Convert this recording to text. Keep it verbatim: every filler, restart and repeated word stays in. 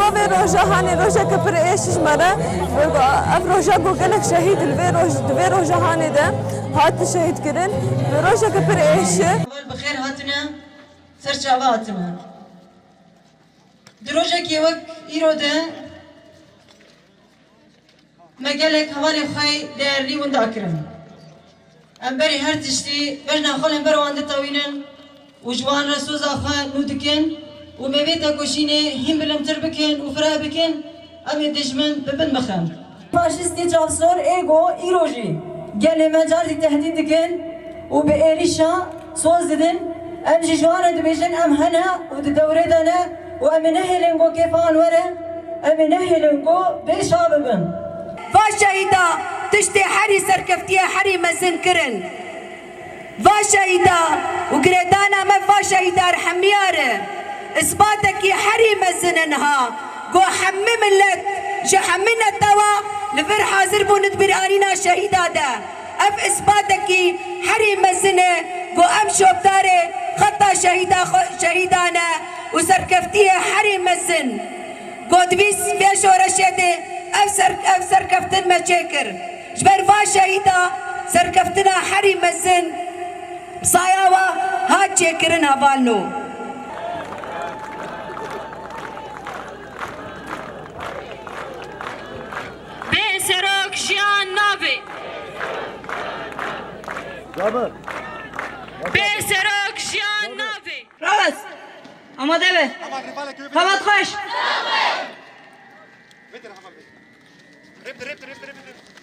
Vê roja hanê rojeke pir êş ji me re. Ev roja ku gelek şehîd li vê roj, di vê roja hanê de hatin şehîd kirin. Rojeke pir êş e. Heval bi xêr hatine, ser çava hatine. Di rojekê wek îro de me gelek hevalên xwe değerli winda kirin. Em berî her tiştî bejna xwe li hember wan ditewînin û ji wan re soza xwe nû dikin û me vê tekoşînê hîn bilimtir bikin û fireh bikin, em ê dijmin bi bin bixin. Faşîstê çavsor ê ku îro jî gelê me car dî tehdît dikin û bi êrîşa soz didin, em jî ji wan re dibêjin, em hene û di dewrê de ne û em ê nehêlin ku kêfa wan were, em ê nehêlin ku bê şa bibin. Va şehîda tiştê herî serkeftiyê herî mezin kirin. Va şehîda û girêdana me va şehîda rehmiya re isbatekî herî mezin e niha. Ku hemî milet ji hemî netewa li vir hazir bûn di bîranîna şehîda de. Ev isbatekî herî mezin e ku em şopdarê xeta şehîda xwe, şehîdan e û serkeftiyê herî mezin. Ku di vî vê şoreşê de ev ser, ev serkeftin me çêkir. Ji ber va şehîda serkeftina herî mezin bi saya wa hat çêkirin hevalno. Bê serok jiyan navê. Bê serok jiyan navê. Rawest. Amade be. Hevat xweş. Rip, rip, rip, rip, rip.